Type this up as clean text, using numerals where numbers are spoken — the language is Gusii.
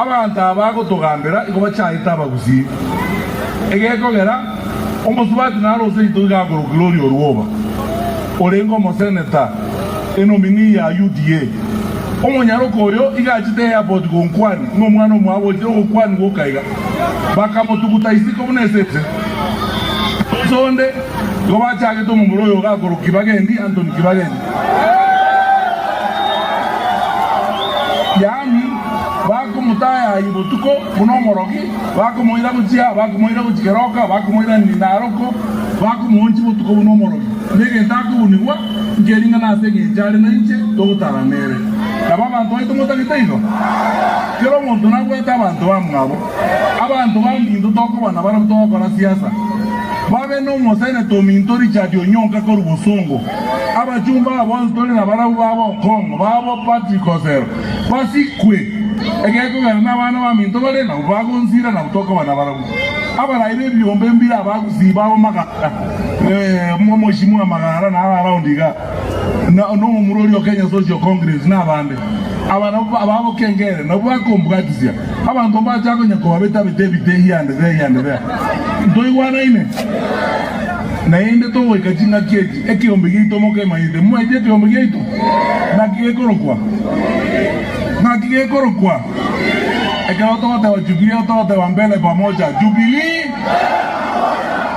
Abanto aba bagotogambera igo bachaete abagusii, egekogera omosubati naro ase rituko iga akorokwa Gloria Orwoba, orenge omoseneta enominee ya UDA. Omonyaroka oyo iga achete airport gonkwani ng'a omwana omwabo ochire ogokwani gwoka iga, bakamotuguta isiko buna esese. Ase onde igo bachagete omomura oyo iga akorokwa Kibagendi, Anthony Kibagendi. Yaani bakomotayayia botuko buna omorogi, bakomoira gochia aa, bakomoira gochia keroka, bakomoira Naroko, bakomoonchia botuko buna omorogi. Negento akobunigwa nkering'ana ase engencho are nainche togotara nere. Nabo abanto baito motagete igo? Kera omonto nabwate abanto bamwabo, abanto baminto tokoba nabarabwo togokora siasa. Babe nomoseneta ominto Richard Onyonka korwa bosongo. Abachumba aba bonsi tore nabarabwo babo Okong'o, babo Patrick Osero, basikwe, egekogera nabana baminto bare nabwo bagonsira nabwo tokoba nabarabwo. Abarai b'ebiombe mbire abagusii babo Magara, Omoshimwa Magara naro around igaa, na nomomura oria o Kenya Social Congress na abande. Aba nabwo ababo Kengere nabwo bakombwatisia. Abanto mbacha konya kobabetabeta ebite here and there, here and there. Ntoigwanaine? Naende togoika chingaki echi, ekeombe giaito mokemanyete. Momaete ekeombe giaito? Naki gekorokwa? Naki gekorokwa? Ekero togoteba Jubilee, togoteba mbele pamoja. Jubilee!